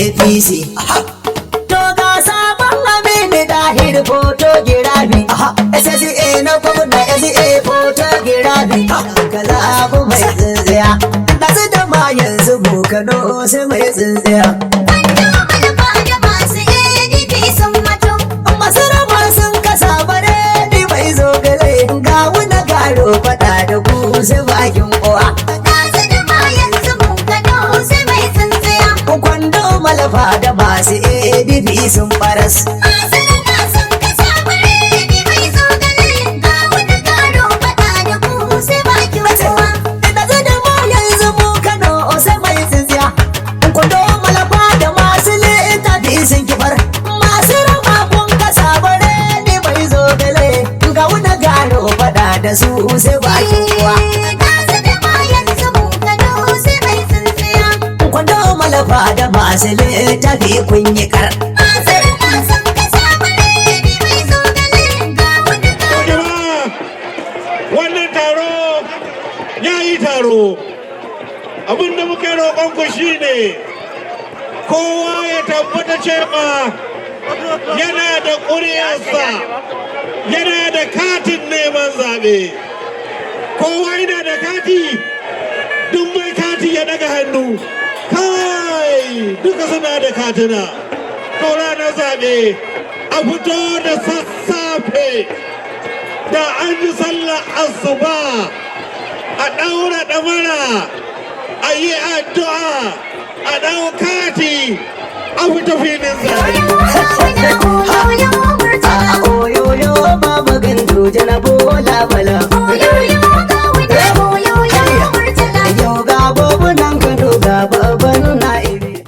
APC. To ga sabon Aminu Dahir photography. SSA na gwamna, SA photography. Ka zaɓi mai tsintsiya. Ɗazu da ma yanzu mu Kano sai mai tsintsiya. Masu ADP sun mato. Masu rama sun kasa bare mai zogale. Ga wuna garo faɗa da ku sai bakin uwa. Ɗazu da ma yanzu mu Kano sai mai tsintsiya. Kwando malafa da masu ADP sun baras. Masu rama sun kasa biredi mai zogale. Ga wani garo faɗa da ku sai bakin uwa. Da da ma yanzu mu Kano sai mai tsintsiya. Kwando malafa da masu littafi sun kifar. Masu rama kun kasa bare ne mai zogale. Ga wani garo faɗa da su sai bakin uwa. Ɗazu da ma yanzu mu Kano sai mai tsintsiya. Kwando malafa da masu littafi kun yi kar. Masu rama sun kasa biredi mai zogale. Ga wani garo. Jama'a, wannan taro ya yi taro. Abinda muke roƙonku shine kowa ya tabbata cewa yana da ƙuri'arsa, yana da katin neman zaɓe. Kowa yana da kati? Duk mai kati ya daga hannu. Kai, duka suna da katina. To, ranar zaɓe a fito da sassafe, da an ji sallar asuba a ɗaura ɗamara, a yi addu'a, a ɗau kati, a fito filin zaɓe. A oyoyo, babu Ganduje na Bola.